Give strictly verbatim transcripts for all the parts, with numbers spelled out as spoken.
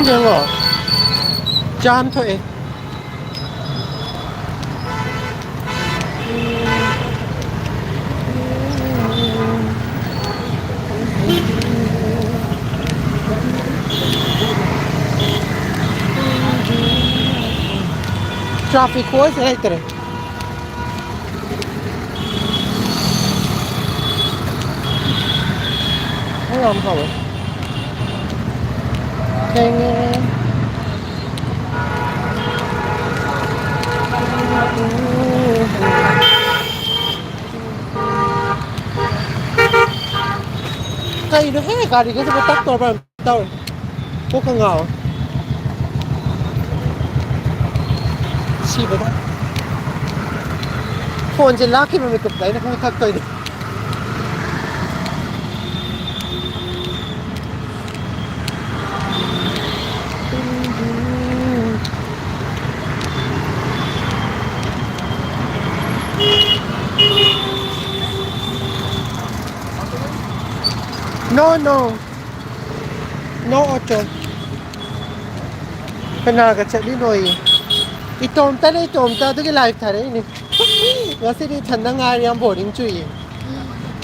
ꯌꯦꯡꯉꯣ꯫ ꯖꯥꯝ ꯊꯣꯛꯑꯦ꯫ Traffic ꯈꯨꯑꯣꯏꯁꯦ ꯂꯩꯇ꯭ꯔꯦ꯫ ꯌꯥꯝ ꯍꯥꯎꯋꯦ꯫ ꯊꯦꯡꯉꯦ꯫ ꯀꯩꯅꯣꯍꯦ, ꯒꯥꯔꯤꯒꯁꯦ ꯇꯞ ꯇꯧꯔꯕ ꯇꯧꯔꯦ꯫ ꯀꯣꯛꯀ ꯉꯥꯎꯋꯦ꯫ ꯁꯤꯕꯗ꯫ ꯐꯣꯟꯁꯦ ꯂꯥꯛꯈꯤꯕ ꯃꯤꯀꯨꯞꯇ ꯑꯩꯅ ꯄꯨꯡ ꯊꯛꯇꯣꯏꯅꯦ꯫ No, no. No auto. ꯀꯅꯥꯒ ꯆꯠꯂꯤꯅꯣꯌꯦ? ꯏꯇꯣꯝꯇꯅꯦ, ꯏꯇꯣꯝꯇ꯫ ꯑꯗꯨꯒꯤ live ꯊꯥꯔꯛꯏꯅꯦ꯫ ꯉꯁꯤꯗꯤ ꯏꯊꯟꯗ ꯉꯥꯏꯔꯦ, ꯌꯥꯝ boring ꯆꯨꯏꯌꯦ꯫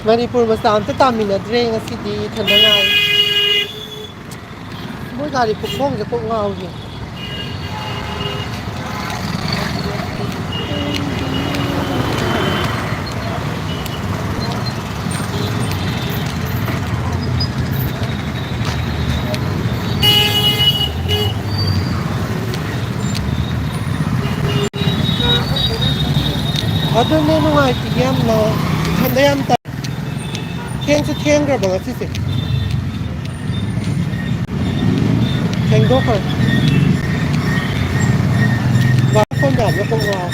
ꯃꯅꯤꯄꯨꯔ ꯃꯆꯥ ꯑꯝꯇ ꯇꯥꯃꯤꯟꯅꯗ꯭ꯔꯦ ꯉꯁꯤꯗꯤ, ꯏꯊꯟꯗ ꯉꯥꯏꯔꯦ꯫ ꯃꯣꯏ ꯒꯥꯔꯤ ꯈꯨꯈꯣꯡꯁꯦ ꯀꯣꯛ ꯉꯥꯎꯋꯤ꯫ ꯑꯗꯨꯅꯦ ꯅꯨꯡꯉꯥꯏꯇꯦ ꯌꯥꯝꯅ꯫ ꯏꯊꯟꯗ ꯌꯥꯝ ꯇꯟ-, ꯊꯦꯡꯁꯨ ꯊꯦꯡꯈ꯭ꯔꯕ ꯉꯁꯤꯁꯦ꯫ ꯊꯦꯡꯗꯣꯛꯈ꯭ꯔꯦ꯫ ꯃꯈꯣꯟ ꯃꯌꯥꯝꯗꯣ ꯀꯣꯛ ꯉꯥꯎ꯫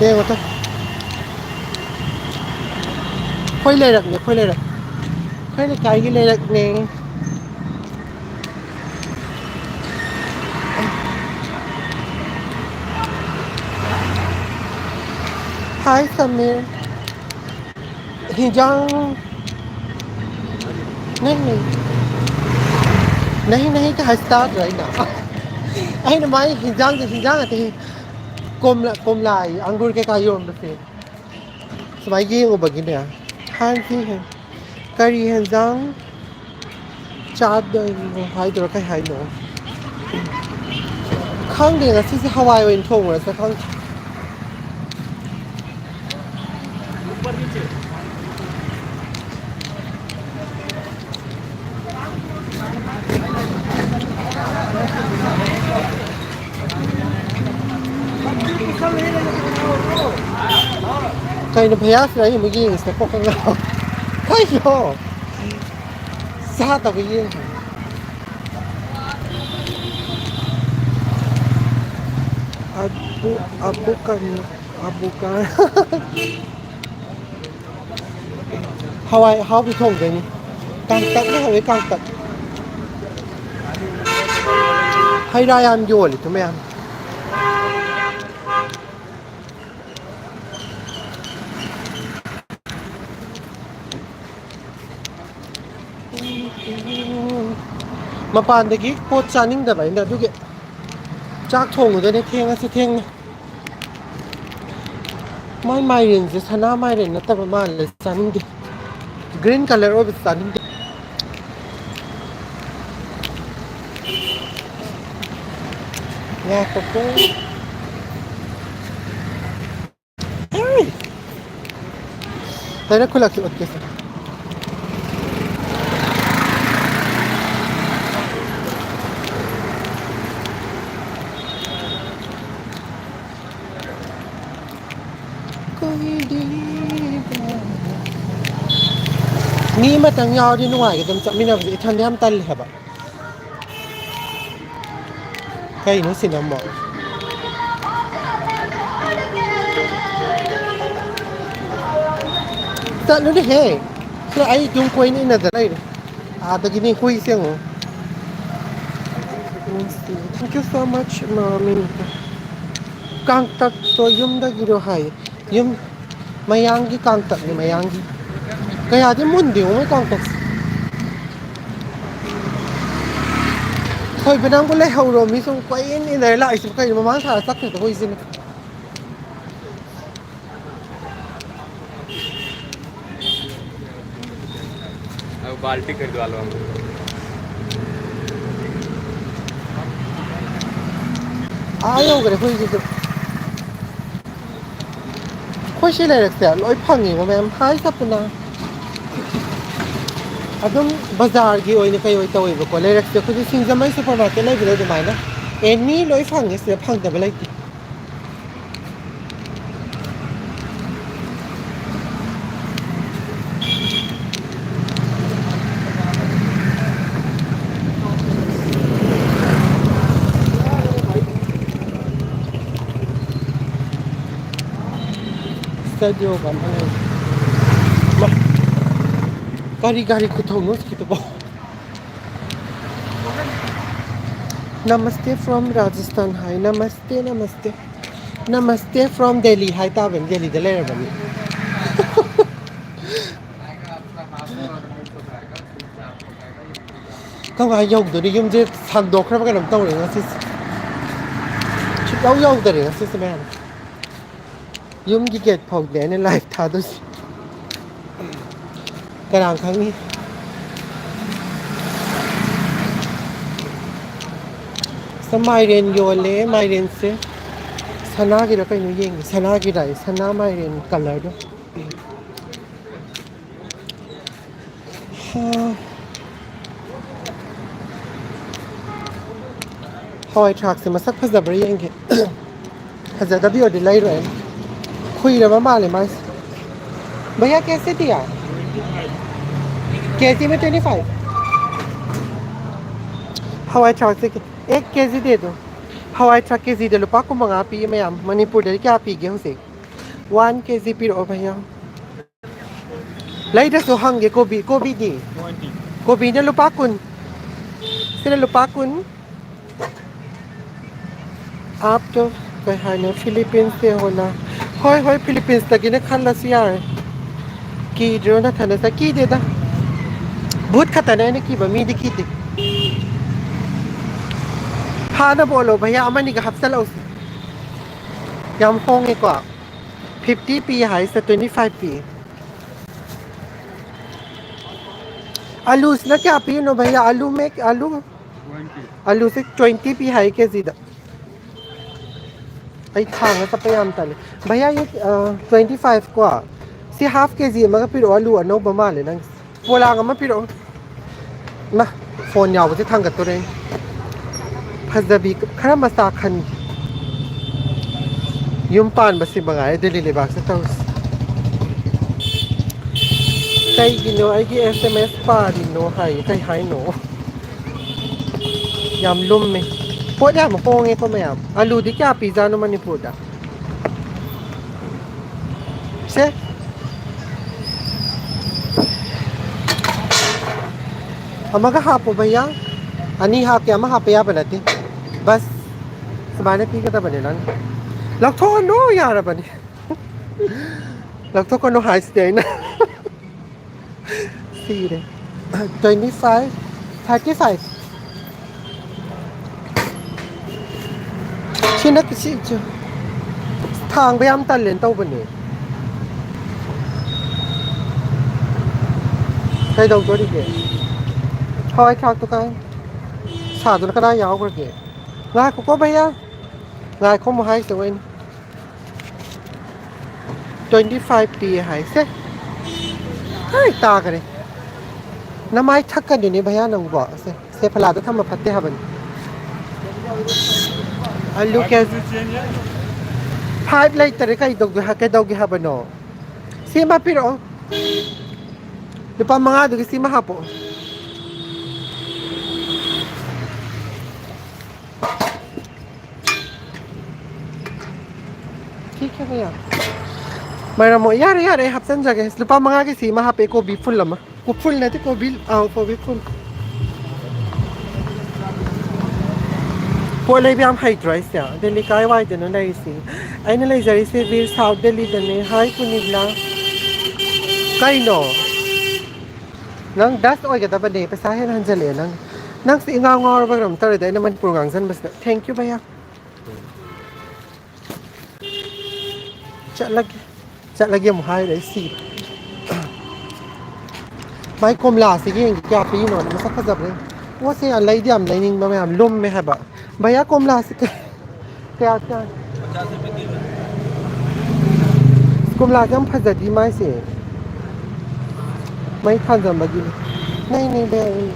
ꯌꯦꯡꯉꯣ ꯇꯨ꯫ ꯑꯩꯈꯣꯏ ꯂꯩꯔꯛꯅꯦ, ꯑꯩꯈꯣꯏ ꯂꯩꯔꯛ꯫ ꯑꯩꯈꯣꯏ ꯂꯩꯀꯥꯏꯒꯤ ꯂꯩꯔꯛꯅꯦ꯫ Hi, ꯁꯃꯤꯔ꯫ ꯍꯤꯟꯖꯥꯡ, ꯅꯍꯤ, ꯅꯍꯤ, ꯅꯍꯤ, ꯅꯍꯤ ꯀ ꯍꯥꯏꯁꯤ ꯇꯥꯗ꯭ꯔꯣ ꯑꯩꯅ? ꯑꯩꯅ ꯃꯥꯏ ꯍꯤꯟꯖꯥꯡꯁꯦ ꯍꯤꯟꯖꯥꯡ ꯅꯠꯇꯦ, ꯀꯣꯝꯂꯥ, ꯀꯣꯝꯂꯥ ꯑꯌꯦ, ꯑꯪꯒꯨꯔ ꯀꯩꯀꯥ ꯌꯣꯟꯕꯁꯦ꯫ ꯁꯨꯃꯥꯏꯅ ꯌꯦꯡꯉꯨꯕꯒꯤꯅꯦ꯫ ꯍꯥꯟꯁꯤ ꯍꯦ-, ꯀꯔꯤ ꯍꯦꯟꯖꯥꯡ ꯆꯥꯗꯣꯏꯅꯣ ꯍꯥꯏꯗꯣꯏꯔꯣ, ꯀꯩ ꯍꯥꯏꯅꯣ? ꯈꯪꯗꯦ, ꯉꯁꯤꯁꯦ ꯍꯋꯥꯏ ꯑꯣꯏꯅ ꯊꯣꯡꯉꯨꯔꯁꯤꯔ ꯈꯪꯗꯦ꯫ ꯀꯩꯅꯣ ꯚꯩꯌꯥꯁꯤꯅ ꯑꯩ ꯑꯃꯨꯛ ꯌꯦꯡꯉꯤꯁꯤꯅ ꯀꯣꯛꯀ ꯉꯥꯎ-, ꯀꯩꯅꯣ? ꯆꯥꯗꯕ ꯌꯦꯡꯉꯣ꯫ ꯑꯕꯨ-, ꯑꯕꯨꯀꯟ-, ꯑꯕꯨꯀꯟ-, ꯍꯋꯥꯏ ꯑꯍꯥꯎꯕꯤ ꯊꯣꯡꯗꯣꯏꯅꯤ꯫ ꯀꯥꯡꯇꯛꯅ ꯍꯧꯋꯦ, ꯀꯥꯡꯇꯛ꯫ ꯍꯩ ꯔꯥ ꯌꯥꯝ ꯌꯣꯜꯂꯤ ꯇꯨ ꯃꯌꯥꯝ꯫ ꯃꯄꯥꯟꯗꯒꯤ ꯄꯣꯠ ꯆꯥꯅꯤꯡꯗꯕ ꯑꯩꯅ, ꯑꯗꯨꯒꯤ ꯆꯥꯛ ꯊꯣꯡꯉꯨꯗꯣꯏꯅꯦ, ꯊꯦꯡꯉꯁꯨ ꯊꯦꯡꯅ꯫ ꯃꯥꯏ ꯃꯥꯏꯔꯦꯟꯁꯦ ꯁꯅꯥ ꯃꯥꯏꯔꯦꯟ ꯅꯠꯇꯕ ꯃꯥꯜꯂꯦ, ꯆꯥꯅꯤꯡꯗꯦ꯫ Green colour ꯑꯣꯏꯕꯁꯦ ꯆꯥꯅꯤꯡꯗꯦ꯫ ꯉꯥꯏꯈꯣꯀꯣ꯫ ꯍꯩ! ꯂꯩꯔꯛ ꯈꯨꯜꯂꯛꯁꯤ ꯎꯠꯀꯦꯁꯦ꯫ ꯃꯤ ꯑꯃꯇꯪ ꯌꯥꯎꯔꯗꯤ ꯅꯨꯡꯉꯥꯏꯒꯗꯕ, ꯆꯠꯃꯤꯟꯅꯕꯁꯦ ꯏꯊꯟꯗ ꯌꯥꯝ ꯇꯜꯂꯦ ꯍꯥꯏꯕ꯫ ꯀꯩꯅꯣ ꯁꯤꯅ ꯑꯃꯨꯛ? ꯆꯠꯂꯨꯅꯦꯍꯦ꯫ ꯁꯤ ꯑꯩ ꯑꯗꯨꯝ ꯀꯣꯏꯅ ꯏꯟꯅꯗ ꯂꯩꯔꯦ꯫ ꯑꯥꯗꯒꯤꯅꯦ ꯍꯨꯏꯁꯦ ꯌꯦꯡꯉꯣ꯫ Thank you so much, mommy꯫ ꯀꯥꯡꯇꯛꯇꯣ ꯌꯨꯝꯗꯒꯤꯔꯣ ꯍꯥꯏꯌꯦ꯫ ꯌꯨꯝ, ꯃꯌꯥꯡꯒꯤ ꯀꯥꯡꯇꯛꯅꯤ, ꯃꯌꯥꯡꯒꯤ꯫ ꯀꯌꯥꯗꯤ ꯃꯨꯟꯗꯦꯉꯣ ꯃꯣꯏ ꯀꯥꯡꯇꯛꯁꯦ꯫ ꯊꯣꯏꯕ ꯅꯪꯕꯨ ꯂꯩꯍꯧꯔꯣ, ꯃꯤ ꯁꯨꯝ ꯀꯣꯏꯏꯟ ꯏꯟꯅꯔ ꯂꯥꯛꯏꯁꯤꯕꯨ ꯀꯩꯅꯣ? ꯃꯃꯥꯡ ꯊꯥꯔ ꯆꯠꯈ꯭ꯔꯤꯗꯣ ꯍꯨꯏꯁꯤꯅ꯫ अब बाल्टी खरीदवा लो हमको। ꯑꯥ ꯌꯧꯈ꯭ꯔꯦ ꯑꯩꯈꯣꯏꯁꯤꯁꯨ꯫ ꯑꯩꯈꯣꯏ ꯁꯤ ꯂꯩꯔꯛꯁꯦ ꯂꯣꯏ ꯐꯪꯉꯦꯕ ꯃꯌꯥꯝ꯫ ꯍꯥꯏ ꯁꯞꯄꯨꯅ꯫ ꯑꯗꯨꯝ ꯕꯖꯥꯔꯒꯤ ꯑꯣꯏꯅ ꯀꯩ ꯑꯣꯏ ꯇꯧꯋꯦꯕꯀꯣ ꯂꯩꯔꯛꯁꯦ꯫ ꯑꯩꯈꯣꯏꯒꯤ ꯁꯤꯡꯖꯃꯩ ꯁꯨꯄꯔ ꯃꯥꯔꯀꯦꯠ ꯂꯩꯕꯗꯣ ꯑꯗꯨꯃꯥꯏꯅ ꯑꯦꯅꯤ ꯂꯣꯏ ꯐꯪꯉꯦ ꯁꯤꯗ, ꯐꯪꯗꯕ ꯂꯩꯇꯦ꯫ ꯁ꯭ꯇꯗꯤꯑꯣꯒ ꯑꯃ ꯂꯩ꯫ ꯃꯥ, ꯀꯔꯤ ꯒꯥꯔꯤ ꯈꯨꯊꯧꯅꯣ ꯍꯧꯖꯤꯛꯀꯤꯗꯨꯕꯣ? Namaste from Rajasthan high. Namaste, namaste. Namaste from Delhi ꯍꯥꯏ ꯇꯥꯕꯅꯤ, ꯗꯦꯜꯂꯤꯗ ꯂꯩꯔꯕꯅꯤ꯫ ꯀꯃꯥꯏꯅ ꯌꯧꯗꯣꯏꯅꯣ? ꯌꯨꯝꯁꯦ ꯁꯥꯡꯗꯣꯛꯈ꯭ꯔꯕ ꯀꯩꯅꯣꯝ ꯇꯧꯔꯦ ꯉꯁꯤꯁꯦ꯫ ꯁꯨꯛꯌꯧ ꯌꯧꯗꯔꯦ ꯉꯁꯤꯁꯦ ꯃꯌꯥꯝ꯫ ꯌꯨꯝꯒꯤ ꯒꯦꯠ ꯐꯥꯎꯗꯤ ꯑꯩꯅ ꯂꯥꯏꯚ ꯊꯥꯗꯣꯏꯁꯦ꯫ ꯀꯅꯥ ꯈꯪꯅꯤ? ꯁꯤꯗ ꯃꯥꯏꯔꯦꯟ ꯌꯣꯜꯂꯦ, ꯃꯥꯏꯔꯦꯟꯁꯦ꯫ ꯁꯅꯥꯒꯤꯔ ꯀꯩꯅꯣ ꯌꯦꯡꯒꯦ, ꯁꯅꯥꯒꯤꯔ ꯍꯥꯏ, ꯁꯅꯥ ꯃꯥꯏꯔꯦꯟ ꯀꯂꯔꯗꯣ꯫ ꯍꯥ꯫ ꯍꯋꯥꯏ ꯊ꯭ꯔꯥꯛꯁꯦ ꯃꯁꯛ ꯐꯖꯕ꯭ꯔꯥ ꯌꯦꯡꯒꯦ꯫ ꯐꯖꯗꯕꯤ ꯑꯣꯏꯔꯗꯤ ꯂꯩꯔꯣꯏ꯫ ꯈꯨꯏꯔꯕ ꯃꯥꯜꯂꯦ ꯃꯥꯏꯁꯦ꯫ भैया कैसे दिया? केजी में ट्वेंटी फ़ाइव। ꯍꯋꯥꯏ ꯊ꯭ꯔꯥꯛꯁꯦ एक केजी दे दो꯫ ꯍꯋꯥꯏ ꯊ꯭ꯔꯥꯛ ꯀꯦꯖꯤꯗ ꯂꯨꯄꯥ ꯀꯨꯟ ꯃꯉꯥ ꯄꯤꯌꯦ ꯃꯌꯥꯝ꯫ ꯃꯅꯤꯄꯨꯔꯗꯗꯤ ꯀꯌꯥ ꯄꯤꯒꯦ ꯍꯧꯖꯤꯛ? ꯋꯥꯟ ꯀꯦꯖꯤ ꯄꯤꯔꯛꯑꯣ ꯚꯩꯌꯥ꯫ ꯂꯩꯗ꯭ꯔꯁꯨ ꯍꯪꯒꯦ꯫ ꯀꯣꯕꯤ, ꯀꯣꯕꯤꯗꯤ? ꯀꯣꯕꯤꯅ ꯂꯨꯄꯥ ꯀꯨꯟ꯫ ꯁꯤꯅ ꯂꯨꯄꯥ ꯀꯨꯟ꯫ आपको ꯀꯩ ꯍꯥꯏꯅꯣ? ꯐꯤꯂꯤꯄꯤꯟꯁ ꯁꯦ ꯍꯣꯅ꯫ ꯍꯣꯏ, ꯍꯣꯏ, ꯐꯤꯂꯤꯄꯤꯟꯁꯇꯒꯤꯅꯦ ꯈꯜꯂꯁꯨ ꯌꯥꯔꯦ꯫ ꯀꯤꯗ꯭ꯔꯣ ꯅꯊꯟꯗ ꯆꯠ? ꯀꯤꯗꯦꯗ꯫ ꯚꯨꯠ ꯈꯛꯇꯅꯦ ꯑꯩꯅ ꯀꯤꯕ, ꯃꯤꯗꯤ ꯀꯤꯗꯦ꯫ ꯐꯥꯅꯕ ꯑꯣꯜꯂꯣ ꯚꯩꯌꯥ, ꯑꯃꯅꯤꯒ ꯍꯥꯞꯆꯜꯂꯛꯎꯁꯦ꯫ ꯌꯥꯝ ꯍꯣꯡꯉꯦꯀꯣ꯫ Fifty ꯄꯤ ꯍꯥꯏꯁꯦ, twenty five ꯄꯤ꯫ ꯑꯂꯨꯁꯤꯅ ꯀꯌꯥ ꯄꯤꯔꯤꯅꯣ ꯚꯩꯌꯥ? ꯑꯂꯨ ꯃꯦꯛ-, ꯑꯂꯨ, ꯑꯂꯨꯁꯦ twenty ꯄꯤ ꯍꯥꯏ ꯀꯦꯖꯤꯗ꯫ ꯑꯩ ꯊꯥꯡꯒ ꯆꯠꯄ ꯌꯥꯝ ꯇꯜꯂꯦ꯫ ꯚꯩꯌꯥ, ꯌꯦ, ꯑ, twenty five ꯀꯣ꯫ ꯁꯤ half ꯀꯦꯖꯤ ꯑꯃꯒ ꯄꯤꯔꯛꯑꯣ, ꯑꯂꯨ ꯑꯅꯧꯕ ꯃꯥꯜꯂꯦ ꯅꯪ꯫ ꯄꯣꯂꯥꯡ ꯑꯃ ꯄꯤꯔꯛꯑꯣ꯫ ꯏꯃꯥ, ꯐꯣꯟ ꯌꯥꯎꯕꯁꯦ ꯊꯥꯡꯒꯠꯇꯣꯔꯦ꯫ ꯐꯖꯕꯤ ꯈꯔ ꯃꯆꯥ ꯈꯟꯒꯦ꯫ ꯌꯨꯝ ꯄꯥꯟꯕꯁꯤ ꯃꯉꯥꯏꯔꯦ ꯗꯦꯜꯂꯤ ꯂꯩꯕꯥꯛꯁꯤꯗ ꯇꯧꯔꯤꯁꯦ꯫ ꯀꯩꯒꯤꯅꯣ ꯑꯩꯒꯤ S M S ꯄꯥꯔꯤꯅꯣ ꯍꯥꯏꯌꯦ, ꯀꯩ ꯍꯥꯏꯅꯣ? ꯌꯥꯝ ꯂꯨꯝꯃꯦ꯫ ꯄꯣꯠ ꯌꯥꯝ ꯍꯣꯡꯉꯦꯀꯣ ꯃꯌꯥꯝ꯫ ꯑꯂꯨꯗꯤ ꯀꯌꯥ ꯄꯤꯖꯥꯠꯅꯣ ꯃꯅꯤꯄꯨꯔꯗ? ꯁꯦ꯫ ꯑꯃꯒ ꯍꯥꯞꯄꯣ ꯚꯩꯌꯥ꯫ ꯑꯅꯤ ꯍꯥꯞꯀꯦ, ꯑꯃ ꯍꯥꯞꯄ ꯌꯥꯕ ꯅꯠꯇꯦ꯫ ꯕꯁ꯫ ꯁꯨꯃꯥꯏꯅ ꯄꯤꯒꯗꯕꯅꯦ ꯅꯪ꯫ ꯂꯧꯊꯣꯛꯑꯅꯨ ꯌꯥꯔꯕꯅꯤ꯫ ꯂꯧꯊꯣꯛꯀꯅꯨ ꯍꯥꯏꯁꯤꯗꯤ ꯑꯩꯅ꯫ ꯁꯤꯔꯦ꯫ Twenty five, thirty five꯫ ꯁꯤ ꯅꯠꯇꯦ, ꯁꯤ, ꯁꯤ꯫ ꯊꯥꯡꯕ ꯌꯥꯝ ꯇꯜꯂꯦꯅ ꯇꯧꯕꯅꯦ꯫ ꯀꯩꯗꯧꯗꯣꯔꯤꯒꯦ? ꯍꯋꯥꯏ ꯊ꯭ꯔꯥꯛꯇꯣ ꯀꯥꯏ? ꯁꯥꯗꯨꯅ ꯀꯗꯥꯏ ꯌꯥꯎꯈ꯭ꯔꯒꯦ? ꯉꯥꯏꯈꯣꯀꯣ ꯚꯩꯌꯥ꯫ ꯉꯥꯏꯈꯣ ꯑꯃꯨꯛ ꯍꯥꯏꯁꯦ ꯑꯩꯅ꯫ Twenty five ꯄꯤ ꯍꯥꯏꯁꯦ꯫ ꯍꯥꯏ, ꯇꯥꯈ꯭ꯔꯦ꯫ ꯅꯃꯥꯏ ꯊꯛꯀꯅꯤꯅꯦ ꯚꯩꯌꯥ ꯅꯪꯕꯣ꯫ ꯁꯦ, ꯁꯦ ꯐꯂꯥꯗ ꯊꯝꯕ ꯐꯠꯇꯦ ꯍꯥꯏꯕꯅꯤ꯫ ꯑꯂꯨ ꯀꯦꯖꯤ five ꯂꯩꯇꯔꯦ, ꯀꯩꯗꯧꯒꯦ ꯍꯥ-, ꯀꯩꯗꯧꯒꯦ ꯍꯥꯏꯕꯅꯣ? ꯁꯤꯃ ꯄꯤꯔꯛꯑꯣ꯫ ꯂꯨꯄꯥ ꯃꯉꯥꯗꯨꯒꯤ ꯁꯤꯃ ꯍꯥꯞꯄꯛꯑꯣ꯫ ꯊꯤꯛ ꯍꯦ ꯚꯩꯌꯥ꯫ ꯃꯔꯝ ꯑꯣꯏ-, ꯌꯥꯔꯦ, ꯌꯥꯔꯦ, ꯑꯩ ꯍꯥꯞꯆꯤꯟꯖꯒꯦ꯫ ꯂꯨꯄꯥ ꯃꯉꯥꯒꯤ ꯁꯤ ꯑꯃ ꯍꯥꯞꯄꯦ, ꯀꯣꯕꯤ ꯐꯨꯜ ꯑꯃ꯫ ꯀꯣ-, ꯐꯨꯜ ꯅꯠꯇꯦ, ꯀꯣꯕꯤ, ꯑꯥꯎ, ꯀꯣꯕꯤ ꯐꯨꯜ꯫ ꯄꯣꯠ ꯂꯩꯕ ꯌꯥꯝ ꯍꯩꯇ꯭ꯔꯣ ꯑꯩꯁꯦ? ꯗꯦꯜꯂꯤ ꯀꯥꯏ ꯋꯥꯏꯗꯅꯣ ꯂꯩꯔꯤꯁꯦ? ꯑꯩꯅ ꯂꯩꯖꯔꯤꯁꯦ ꯕꯤꯔ ꯁꯥꯎꯠ ꯗꯦꯜꯂꯤꯗꯅꯦ꯫ ꯍꯥꯏ ꯀꯨꯅꯤꯕꯂꯥ꯫ ꯀꯩꯅꯣ? ꯅꯪ ꯗꯁ ꯑꯣꯏꯒꯗꯕꯅꯦ, ꯄꯩꯁꯥ ꯍꯦꯟꯅ ꯍꯟꯖꯜꯂꯛꯑꯦ ꯅꯪ꯫ ꯅꯪꯁꯦ ꯏꯉꯥꯎ ꯉꯥꯎꯔꯕ ꯀꯩꯅꯣꯝ ꯇꯧꯔꯦꯗ, ꯑꯩꯅ ꯃꯅꯤꯄꯨꯔ ꯉꯥꯡꯁꯤꯟꯕꯁꯤꯗ꯫ Thank you, ꯚꯩꯌꯥ꯫ ꯆꯠꯂꯒꯦ꯫ ꯆꯠꯂꯒꯦ ꯑꯃꯨꯛ ꯍꯥꯏꯔꯦ, ꯑꯩ ꯁꯤꯔꯦ꯫ ꯃꯥꯏ ꯀꯣꯝꯂꯥꯁꯤꯒꯤ ꯌꯦꯡꯒꯦ, ꯀꯌꯥ ꯄꯤꯔꯤꯅꯣ? ꯃꯁꯛ ꯐꯖꯕ꯭ꯔꯥ ꯌꯦꯡꯒꯦ꯫ ꯄꯣꯠꯁꯦ ꯌꯥꯝ ꯂꯩꯗꯤ ꯌꯥꯝ ꯂꯩꯅꯤꯡꯕ ꯃꯌꯥꯝ ꯂꯨꯝꯃꯦ ꯍꯥꯏꯕ꯫ ꯚꯩꯌꯥ, ꯀꯣꯝꯂꯥꯁꯤ ꯀꯌꯥ, ꯀꯌꯥ, ꯀꯌꯥ? ꯀꯣꯝꯂꯥꯁꯦ ꯌꯥꯝ ꯐꯖꯗꯤ ꯃꯥꯏꯁꯦ꯫ ꯃꯩ ꯊꯥꯟꯖꯟꯕꯒꯤꯅꯤ꯫ ꯅꯩ, ꯅꯩ, ꯅꯩ꯫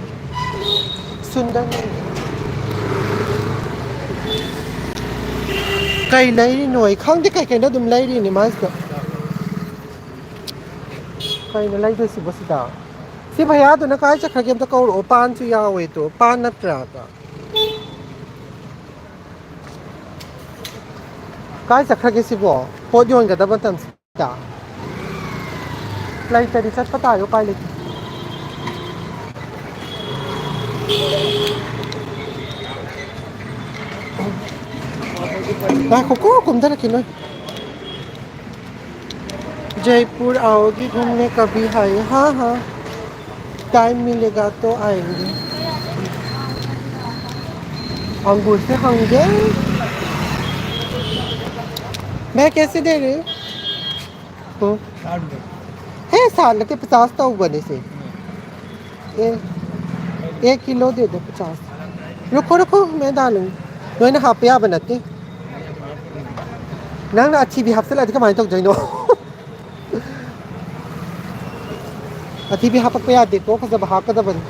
ꯁꯨꯟꯗꯔ ꯅꯩ꯫ ꯀꯩ ꯂꯩꯔꯤꯅꯣ? ꯑꯩ ꯈꯪꯗꯦ, ꯀꯩ ꯀꯩꯅꯣ ꯑꯗꯨꯝ ꯂꯩꯔꯤꯅꯦ ꯃꯥꯏꯁꯤꯗ꯫ ꯀꯩꯅꯣ ꯂꯩꯗꯣꯏꯁꯤꯕꯣ ꯁꯤꯗ? ꯁꯤ ꯚꯩꯌꯥꯗꯨꯅ ꯀꯥꯏ ꯆꯠꯈ꯭ꯔꯒꯦ? ꯑꯝꯇ ꯀꯧꯔꯛꯑꯣ꯫ ꯄꯥꯟꯁꯨ ꯌꯥꯎꯋꯦ ꯇꯣ꯫ ꯄꯥꯟ ꯅꯠꯇ꯭ꯔꯥ ꯑꯗꯣ? ꯀꯥꯏ ꯆꯠꯈ꯭ꯔꯒꯦ ꯁꯤꯕꯣ? ꯄꯣꯠ ꯌꯣꯟꯒꯗꯕ ꯃꯇꯝꯁꯤꯗ꯫ ꯂꯩꯇꯗꯤ ꯆꯠꯄ ꯇꯥꯔꯦ, ꯎꯄꯥꯏ ꯂꯩꯇꯦ꯫ ꯉꯥꯏꯈꯣꯀꯣ, ꯀꯨꯝꯊꯔꯛꯈꯤꯅꯣꯏ꯫ जयपुर आओगी घूमने कभी? हाय, हाँ, हाँ, टाइम मिलेगा तो आएंगे। अंगूर से होंगे। मैं कैसे दे रही हूँ? हम्म। हे, साठ के पचास तो ऊपर नहीं से। ए, एक किलो दे दो, पचास। रुको, रुको, मैं डालूंगी। मैंने हाँ पे बना के। ꯅꯪꯅ ꯑꯊꯤꯕꯤ ꯍꯥꯞꯆꯤꯜꯂꯗꯤ ꯀꯃꯥꯏꯅ ꯇꯧꯗꯣꯏꯅꯣ? ꯑꯊꯤꯕꯤ ꯍꯥꯄꯛꯄ ꯌꯥꯗꯦꯀꯣ, ꯐꯖꯕ ꯍꯥꯞꯀꯗꯕꯅꯤ꯫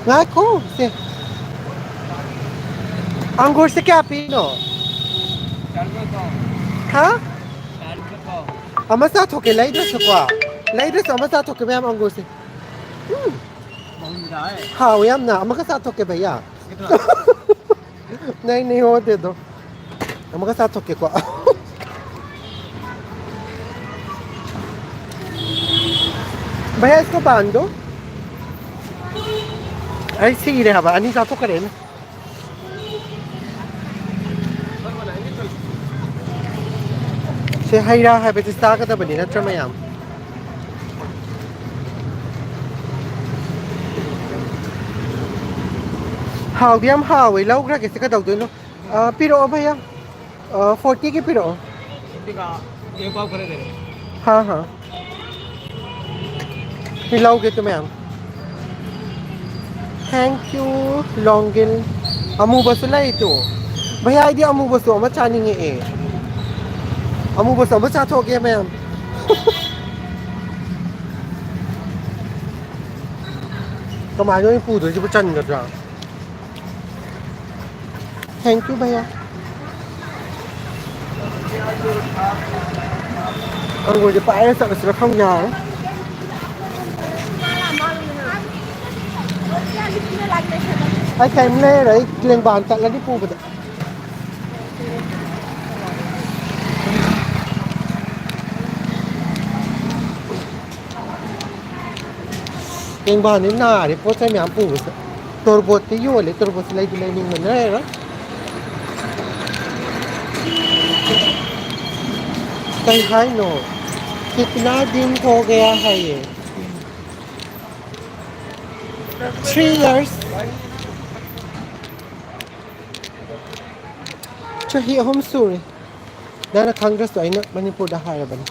ꯉꯥꯏꯈꯣ ꯁꯦ꯫ ꯑꯪꯒꯨꯔꯁꯦ ꯀꯌꯥ ꯄꯤꯔꯤꯅꯣ? ꯍꯥ? ꯑꯃ ꯆꯥꯊꯣꯛꯀꯦ, ꯂꯩꯗ꯭ꯔꯁꯨꯀꯣ꯫ ꯂꯩꯗ꯭ꯔꯁꯨ ꯑꯃ ꯆꯥꯊꯣꯛꯀꯦ, ꯃꯌꯥꯝ ꯑꯪꯒꯨꯔꯁꯦ꯫ ꯎꯝ꯫ ꯍꯥꯎꯋꯦ ꯌꯥꯝꯅ꯫ ꯑꯃꯒ ꯆꯥꯊꯣꯛꯀꯦ, ꯚꯩꯌꯥ꯫ ꯅꯩ, ꯅꯩ, ꯍꯣꯗꯦꯗꯣ꯫ ꯑꯃꯒ ꯆꯥꯊꯣꯛꯀꯦꯀꯣ꯫ ꯚꯩꯌꯥ, इसको बांध दो। ꯑꯩ ꯁꯤꯔꯦ ꯍꯥꯏꯕ, ꯑꯅꯤ ꯆꯥꯊꯣꯛꯈ꯭ꯔꯦꯅꯦ꯫ ꯁꯦ, ꯍꯩ ꯔꯥ ꯍꯥꯏꯕꯁꯤ ꯆꯥꯒꯗꯕꯅꯤ ꯅꯠꯇ꯭ꯔꯥ ꯃꯌꯥꯝ? ꯍꯥꯎꯗꯤ ꯌꯥꯝ ꯍꯥꯎꯋꯦ, ꯂꯧꯈ꯭ꯔꯒꯦ꯫ ꯁꯤ ꯀꯩꯗꯧꯗꯣꯏꯅꯣ? ꯑ, ꯄꯤꯔꯛꯑꯣ ꯚꯩꯌꯥ꯫ ꯑ, ꯐꯣꯔꯇꯤꯒꯤ ꯄꯤꯔꯛꯑꯣ꯫ ꯍꯥ ꯍꯥ꯫ ꯁꯤ ꯂꯧꯒꯦ ꯇꯨ ꯃꯌꯥꯝ꯫ Thank you, ꯂꯣꯡꯒꯤꯜ꯫ ꯑꯃꯨꯕꯁꯨ ꯂꯩ ꯇꯨ꯫ ꯚꯩꯌꯥ, ꯑꯩꯗꯤ ꯑꯃꯨꯕꯁꯨ ꯑꯃ ꯆꯥꯅꯤꯡꯉꯛꯑꯦ꯫ ꯑꯃꯨꯕꯁꯨ ꯑꯃ ꯆꯥꯊꯣꯛꯑꯒꯦ ꯃꯌꯥꯝ꯫ ꯀꯃꯥꯏꯅ ꯑꯣꯏꯅ ꯄꯨꯗꯣꯏꯁꯤꯕꯨ, ꯆꯟꯒꯗ꯭ꯔꯥ? Thank you, ꯚꯩꯌꯥ꯫ ꯑꯪꯒꯨꯔꯁꯦ ꯄꯥꯏꯔ ꯆꯠꯂꯁꯤꯔ ꯈꯪꯗꯦ ꯍꯥꯏꯕ꯫ ꯑꯩ ꯀꯩꯝ ꯂꯩꯔꯣꯏ, ꯑꯩ ꯂꯦꯡꯕꯥꯟ ꯇꯠꯂꯅꯤ ꯄꯨꯕꯗ꯫ ꯂꯦꯡꯕꯥꯟꯗꯤ ꯅꯥꯔꯦ ꯄꯣꯠ ꯆꯩ ꯃꯌꯥꯝ ꯄꯨꯕꯁꯤꯗ꯫ ꯇꯣꯔꯕꯣꯠꯇꯤ ꯌꯣꯜꯂꯦ, ꯇꯣꯔꯕꯣꯠꯁꯤ ꯂꯩꯗꯤ ꯂꯩꯅꯤꯡꯕꯅ ꯂꯩꯔꯔꯣꯏ꯫ ꯀꯩ ꯍꯥꯏꯅꯣ? ꯀꯤꯇꯅꯥ ꯗꯤꯟ ꯍꯣ ꯒꯌꯥ ꯍꯥꯏꯌꯦ꯫ Three years꯫ ꯆꯍꯤ ꯑꯍꯨꯝ ꯁꯨꯔꯦ꯫ ꯅꯪꯅ ꯈꯪꯗ꯭ꯔꯁꯨ ꯑꯩꯅ ꯃꯅꯤꯄꯨꯔꯗ ꯍꯥꯏꯔꯕꯅꯤ꯫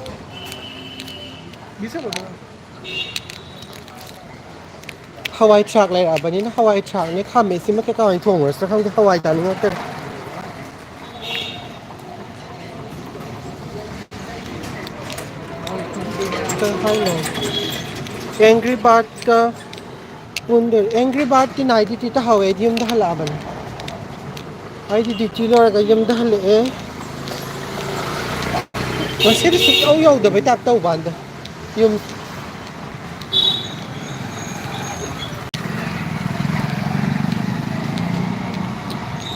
ꯍꯋꯥꯏ ꯊ꯭ꯔꯥꯛ ꯂꯩꯔꯛꯑꯕꯅꯤꯅ ꯍꯋꯥꯏ ꯊ꯭ꯔꯥꯛꯅꯦ, ꯈꯥꯃꯦꯟ ꯁꯤꯃ ꯀꯩꯀꯥ ꯑꯣꯏꯅ ꯊꯣꯡꯉꯨꯔꯁꯤꯔ ꯈꯪꯗꯦ, ꯍꯋꯥꯏ ꯆꯥꯅꯤꯡꯉꯛꯇ꯭ꯔꯦ꯫ ꯀꯩ ꯍꯥꯏꯅꯣ? ꯑꯦꯡꯒ꯭ꯔꯤ ꯕꯥꯔꯠꯀ ꯄꯨꯟꯗꯣꯏ꯫ ꯑꯦꯡꯒ꯭ꯔꯤ ꯕꯥꯔꯠꯀꯤ ꯅꯥꯏꯠ ꯗ꯭ꯌꯨꯇꯤ ꯇꯥꯍꯧꯋꯦ, ꯑꯩꯗꯤ ꯌꯨꯝꯗ ꯍꯜꯂꯛꯑꯕꯅꯤ꯫ ꯑꯩꯗꯤ ꯗ꯭ꯌꯨꯇꯤ ꯂꯣꯏꯔꯒ ꯌꯨꯝꯗ ꯍꯜꯂꯛꯑꯦ꯫ ꯉꯁꯤꯗꯤ ꯁꯨꯛꯌꯧ ꯌꯧꯗꯕꯩ ꯇꯥꯏꯞ ꯇꯧꯕ ꯋꯥꯅꯤꯗ ꯌꯨꯝ꯫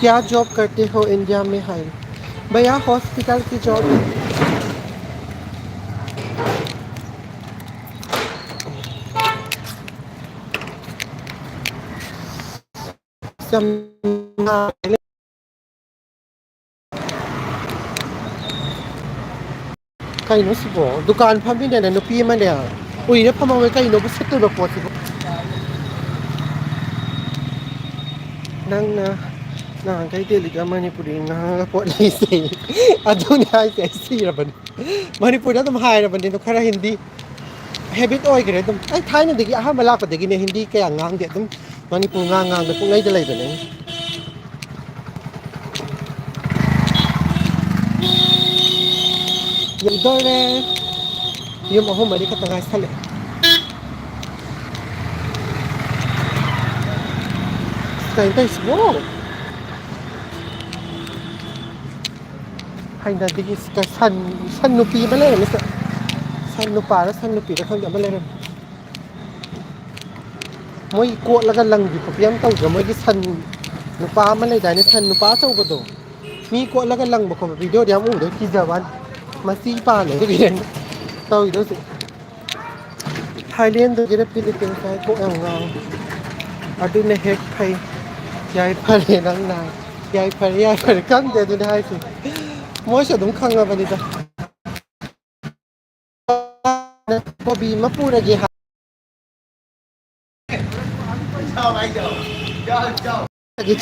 क्या जॉब करते हो इंडिया में? हाय भैया, हॉस्पिटल की जॉब। ꯀꯩꯅꯣ ꯁꯤꯕꯣ? ꯗꯨꯀꯥꯟ ꯐꯝꯃꯤꯅꯦꯅ ꯅꯨꯄꯤ ꯑꯃꯅꯦ ꯎꯏꯔ ꯐꯝꯍꯧꯋꯦ꯫ ꯀꯩꯅꯣꯕ ꯁꯤꯠꯇꯣꯏꯕ ꯄꯣꯠꯁꯤꯕꯣ? ꯅꯪꯅ ꯅꯍꯥꯟꯈꯩ ꯗꯦꯜꯂꯤꯗ ꯃꯅꯤꯄꯨꯔꯤ ꯉꯥꯡꯉꯒ ꯄꯣꯠ ꯂꯩꯁꯦ꯫ ꯑꯗꯨꯅꯦ ꯍꯥꯏꯁꯦ, ꯑꯩ ꯁꯤꯔꯕꯅꯤ꯫ ꯃꯅꯤꯄꯨꯔꯗ ꯑꯗꯨꯝ ꯍꯥꯏꯔꯕꯅꯤ ꯑꯗꯣ, ꯈꯔ ꯍꯤꯟꯗꯤ ꯍꯦꯕꯤꯠ ꯑꯣꯏꯈ꯭ꯔꯦ ꯑꯗꯨꯝ꯫ ꯑꯩ ꯊꯥꯏꯅꯗꯒꯤ, ꯑꯍꯥꯟꯕ ꯂꯥꯛꯄꯗꯒꯤꯅꯦ ꯍꯤꯟꯗꯤ ꯀꯌꯥ ꯉꯥꯡꯗꯦ, ꯑꯗꯨꯝ ꯃꯅꯤꯄꯨꯔ ꯉꯥꯡ ꯉꯥꯡꯗ ꯄꯨꯡꯂꯩꯗ ꯂꯩꯕꯅꯦ꯫ ꯌꯧꯗꯧꯔꯦ꯫ ꯌꯨꯝ ꯑꯍꯨꯝ ꯃꯔꯤ ꯈꯛꯇ ꯉꯥꯏꯁꯜꯂꯛꯑꯦ꯫ ꯀꯩꯅꯣ ꯇꯧꯔꯤꯁꯤꯕꯣ? ꯍꯩꯅꯗꯦ꯫ ꯁꯟ, ꯁꯟ ꯅꯨꯄꯤ ꯑꯃ ꯂꯩꯔꯝꯃꯤ ꯁꯤꯗ꯫ ꯁꯟ ꯅꯨꯄꯥꯔ ꯁꯟ ꯅꯨꯄꯤꯔ ꯈꯪꯗꯦ, ꯑꯃ ꯂꯩꯔꯝꯃꯤ꯫ ꯃꯣꯏ ꯀꯣꯠꯂꯒ ꯂꯪꯕꯤ ꯈꯣꯠꯄꯤ ꯌꯥꯝ ꯇꯧꯗ꯭ꯔꯣ? ꯃꯣꯏꯒꯤ ꯁꯟ ꯅꯨꯄꯥ ꯑꯃ ꯂꯩꯗꯥꯏꯅꯦ, ꯁꯟ ꯅꯨꯄꯥ ꯑꯆꯧꯕꯗꯣ꯫ ꯃꯤ ꯀꯣꯠꯂꯒ ꯂꯪꯕ ꯈꯣꯠꯄ ꯚꯤꯗꯤꯑꯣꯗꯤ ꯌꯥꯝ ꯎꯗꯦ, ꯀꯤꯖꯕ ꯋꯥꯅꯤ꯫ ꯃꯆꯤ ꯄꯥꯜꯂꯦ ꯇꯧꯔꯤꯗꯣ ꯍꯧꯖꯤꯛ꯫ ꯊꯥꯏꯂꯦꯟꯗꯒꯤꯔ ꯐꯤꯂꯤꯄꯤꯟꯁ ꯍꯥꯏ ꯀꯣꯛ ꯌꯥꯝ ꯉꯥꯎꯋꯦ꯫ ꯑꯗꯨꯅ ꯍꯦꯛ ꯐꯩ꯫ ꯌꯥꯏ ꯐꯔꯦ ꯅꯪ ꯅꯥꯏ꯫ ꯌꯥꯏ ꯐꯔꯦ, ꯌꯥꯏ ꯐꯔꯦ꯫ ꯈꯪꯗꯦ ꯑꯗꯨꯅꯦ ꯍꯥꯏꯁꯦ꯫ ꯃꯣꯏꯁꯨ ꯑꯗꯨꯝ ꯈꯪꯉꯕꯅꯤꯗ꯫ ꯀꯣꯕꯤ ꯑꯃ ꯄꯨꯔꯒꯦ ꯍꯥꯏ꯫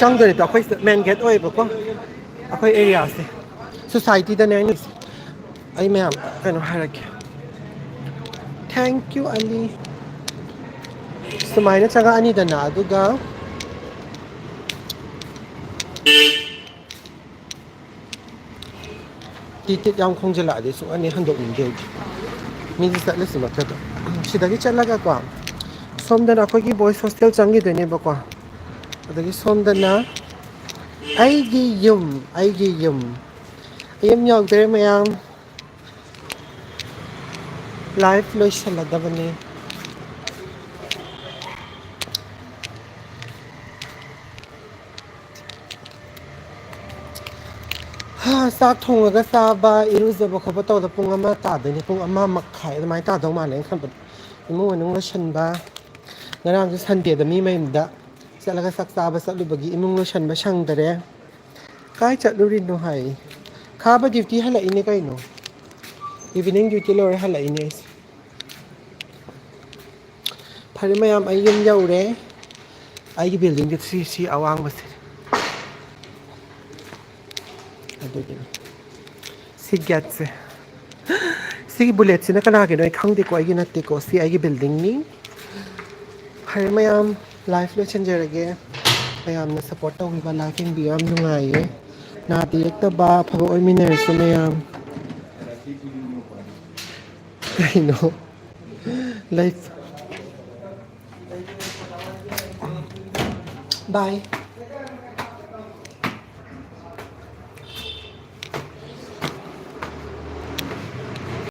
ꯆꯪꯗꯣꯔꯤꯗꯣ ꯑꯩꯈꯣꯏ ꯃꯦꯟ ꯒꯦꯠ ꯑꯣꯏꯌꯦꯕꯀꯣ, ꯑꯩꯈꯣꯏ ꯑꯦꯔꯤꯌꯥꯁꯦ꯫ ꯁꯣꯁꯥꯏꯇꯤꯗꯅꯦ ꯑꯩꯅ ꯂꯩꯁꯦ꯫ ꯑꯩ ꯃꯌꯥꯝ ꯀꯩꯅꯣ ꯍꯥꯏꯔꯛꯀꯦ꯫ Thank you, ꯑꯂꯤ꯫ ꯁꯨꯃꯥꯏꯅ ꯆꯪꯉꯛꯑꯅꯤꯗꯅ, ꯑꯗꯨꯒ ꯇꯤꯠ ꯇꯤꯠ ꯌꯥꯝ ꯈꯣꯡꯖꯤꯜꯂꯛꯑꯗꯤ ꯁꯨꯛꯍꯟ ꯍꯦꯛ ꯍꯟꯗꯣꯛꯅꯤꯡꯗꯦ ꯑꯩꯗꯤ꯫ ꯃꯤꯗꯤ ꯆꯠꯂꯁꯤꯃꯛꯇꯗ꯫ ꯁꯤꯗꯒꯤ ꯆꯠꯂꯒꯀꯣ, ꯁꯣꯝꯗꯅ ꯑꯩꯈꯣꯏꯒꯤ ꯕꯣꯏꯁ ꯍꯣꯁꯇꯦꯜ ꯆꯪꯈꯤꯗꯣꯏꯅꯦꯕꯀꯣ꯫ ꯑꯗꯒꯤ ꯁꯣꯝꯗꯅ ꯑꯩꯒꯤ ꯌꯨꯝ, ꯑꯩꯒꯤ ꯌꯨꯝ꯫ ꯑꯩ ꯌꯨꯝ ꯌꯧꯗ꯭ꯔꯦ ꯃꯌꯥꯝ꯫ ꯂꯥꯏꯐ ꯂꯣꯏꯁꯤꯜꯂꯗꯕꯅꯦ꯫ ꯍꯥ, ꯆꯥꯛ ꯊꯣꯡꯉꯒ ꯆꯥꯕ, ꯏꯔꯨꯖꯕ ꯈꯣꯠꯄ ꯇꯧꯕꯗ ꯄꯨꯡ ꯑꯃ ꯇꯥꯗꯣꯏꯅꯦ, ꯄꯨꯡ ꯑꯃ ꯃꯈꯥꯏ ꯑꯗꯨꯃꯥꯏꯅ ꯇꯥꯗꯧ ꯃꯥꯜꯂꯦ ꯑꯩꯅ ꯈꯟꯕꯗ꯫ ꯏꯃꯨꯡ ꯃꯅꯨꯡ ꯂꯣꯏꯁꯟꯕ, ꯉꯔꯥꯡꯁꯨ ꯁꯟꯗꯦꯗ ꯃꯤ ꯃꯌꯨꯝꯗ ꯆꯠꯂꯒ ꯆꯥꯛ ꯆꯥꯕ ꯆꯠꯂꯨꯕꯒꯤ ꯏꯃꯨꯡ ꯂꯣꯏꯁꯟꯕ ꯁꯪꯗꯔꯦ꯫ ꯀꯥꯏ ꯆꯠꯂꯨꯔꯤꯅꯣ ꯍꯥꯏ꯫ ꯈꯥꯕ ꯗ꯭ꯌꯨꯇꯤ ꯍꯜꯂꯛꯏꯅꯦ ꯀꯩꯅꯣ, ꯏꯚꯤꯅꯤꯡ ꯗ꯭ꯌꯨꯇꯤ ꯂꯣꯏꯔ ꯍꯜꯂꯛꯏꯅꯦ ꯑꯩꯁꯦ꯫ ꯐꯔꯦ ꯃꯌꯥꯝ, ꯑꯩ ꯌꯨꯝ ꯌꯧꯔꯦ꯫ ꯑꯩꯒꯤ ꯕꯤꯜꯗꯤꯡꯒꯤ ꯁꯤ ꯁꯤ ꯑꯋꯥꯡꯕꯁꯦ ꯑꯗꯨꯒꯤꯅꯤ꯫ ꯁꯤ ꯒꯦꯠꯁꯦ, ꯁꯤꯒꯤ ꯕꯨꯂꯦꯠꯁꯤꯅ ꯀꯅꯥꯒꯤꯅꯣ ꯑꯩ ꯈꯪꯗꯦꯀꯣ, ꯑꯩꯒꯤ ꯅꯠꯇꯦꯀꯣ, ꯁꯤ ꯑꯩꯒꯤ ꯕꯤꯜꯗꯤꯡꯅꯤ꯫ ꯐꯔꯦ ꯃꯌꯥꯝ, ꯂꯥꯏꯐ ꯂꯣꯏꯁꯤꯟꯖꯔꯒꯦ꯫ ꯃꯌꯥꯝꯅ ꯁꯞꯄꯣꯔꯠ ꯇꯧꯕꯤꯕ, ꯂꯥꯏꯐ ꯌꯦꯡꯕꯤꯕ ꯌꯥꯝ ꯅꯨꯡꯉꯥꯏꯌꯦ꯫ ꯅꯥꯗ ꯌꯦꯛꯇꯕ ꯑꯐꯕ ꯑꯣꯏꯃꯤꯟꯅꯔꯁꯤ ꯃꯌꯥꯝ꯫ ꯀꯩꯅꯣ? ꯂꯥꯏꯐ꯫ ꯕꯥꯏ꯫